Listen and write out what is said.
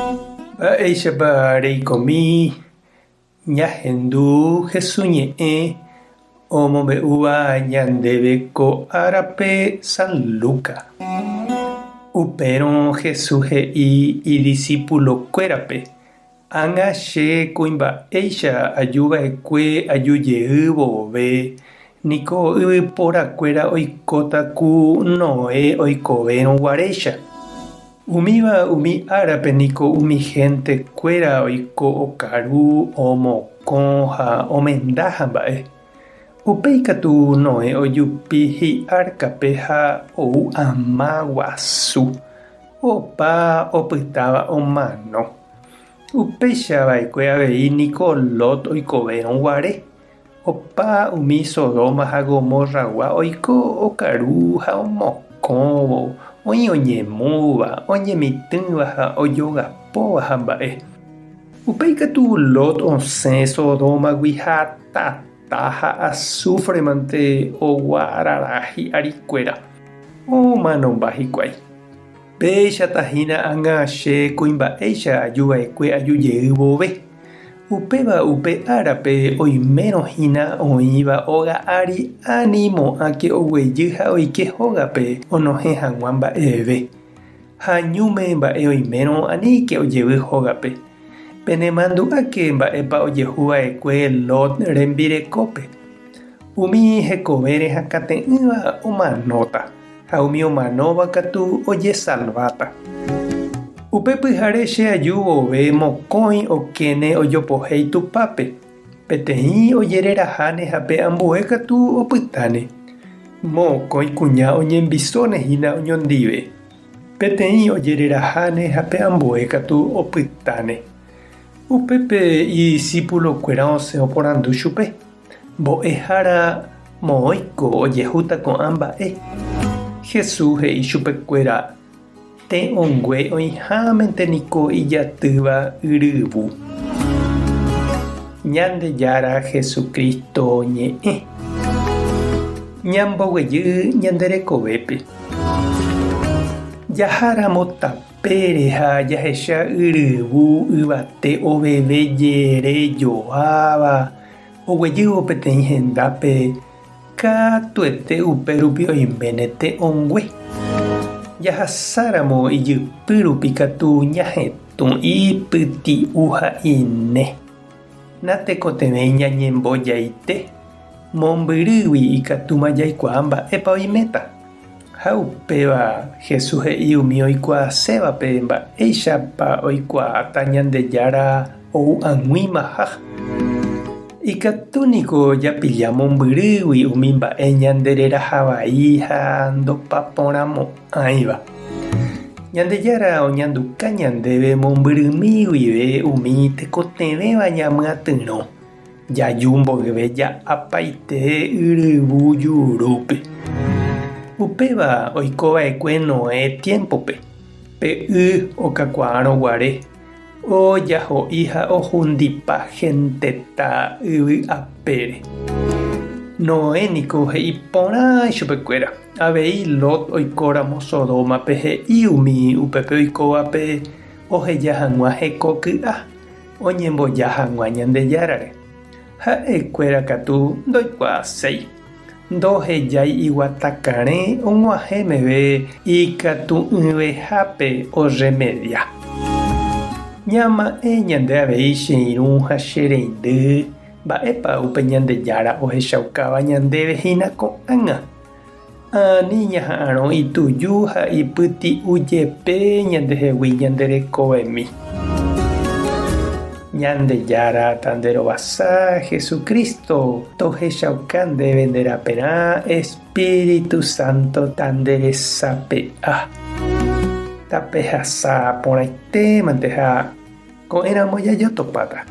Mba'éichapa reikomi ñahendu Hesu ñe'ẽ omombe'úva ñandéve ko árape San Lucas. Upérõ Jesús he'i idisípulokuérape, Ág̃a che kuimba'éicha aju va'ekue aju jey vove, niko yvyporakuéra oikóta ku Noé oikovérõ guaréicha. Umíva umi árape niko umi hénte kuéra oiko okaru, omokõ ha omenda hamba'e. Upéi katu Noé ojupi hi'árkape ha ou ama guasu, opa opytáva omano. Upéicha va'ekue avei niko Lot oikovérõ guare, opa umi Sodoma ha Gomorragua oiko okaru ha omokõvo, oĩ oñemúva, oñemitỹva ha ojogapóva hamba'e. Upéi katu Lot osẽ Sodómagui ha tata ha asúfremante oguarara hi'arikuéra, omanomba hikuái. Péichata hína ág̃a che kuimba'éicha aju va'ekue aju jey vove. Upéva upe árape oimérõ hína oĩva óga ári ani mo'ãke oguejy ha oike hógape onohẽ hag̃ua mba'eve. Ha ñúme mba'e oimérõ aníke ojevy hógape. Penemandu'áke mba'épa ojehu va'ekue Lot rembirekópe. Umi hekovére hakate'ỹva omanóta, ha umi omanóva katu ojesalváta. Upe pyhare che aju vove mokõi okéne ojopohéi tupápe, peteĩ ojereraháne ha pe ambue katu opytáne. Mokõi kuña oñembisóne hína oñondive, peteĩ ojereraháne ha pe ambue katu opytáne. Upépe idisípulokuéra osẽ oporandu chupe, Mbo'ehára, moõiko ojehúta ko'ã mba'e? Jesús he'i chupekuéra, Te'õngue oĩhámente niko ijatýva yryvu. Ñandejára Jesucristo ñe'ẽ. Ñamboguejy ñande rekovépe. Jaháramo tapére ha jahecha yryvu yvate oveve jere joáva oguejývo peteĩ hendápe, Katuete upérupi oiméne te'õngue. Jahasáramo ijypýrupi katu ñahetũ ipyti'u ha ine. Natekotevẽi ñañembojaite, mombyrýgui ikatúma jaikuaa mba'épa oiméta. Ha upéva Jesús he'i umi oikuaasévape mba'éichapa oikuaáta Ñandejára ou ag̃uimaha. Ikatu niko japilla mombyrýgui umi mba'e ñandereraha vai ha ndopaporãmo'ãiva. Ñandejára oñanduka ñandéve mombyrymi guive umi tekotevẽva ñamyatyrõ. Jaju mboyve ja'apaite yryvu jurúpe. Upéva oiko va'ekue Noé tiémpope, pe y okakuaárõ guare, ojaho'i ha ohundipa henteta yvy apére. Noé niko he'i porã ichupekuéra, avei Lot oikóramo Sodómape he'i umi upépe oikóvape oheja hag̃ua heko ky'a. oñemboja hag̃ua Ñandejárare. Ha'ekuéra katu ndoikuaaséi, ndohejái iguatakarẽ og̃uahẽ meve ikatu'ỹvehápe orremedia. Ñama'ẽ ñande avei che irũ ha che reindy mba'épa upe Ñandejára ohechaukáva ñandéve hína ko'ág̃a. Ani ñaha'arõ ituju ha ipyti'u jepe ñandehegui ñande rekovemi. Ñandejára tanderovasa, Jesucristo tohechauka ndéve nde raperã, Espíritu Santo tanderesape'a. Tapehasa porãitémante ha ko'ẽramo jajotopáta.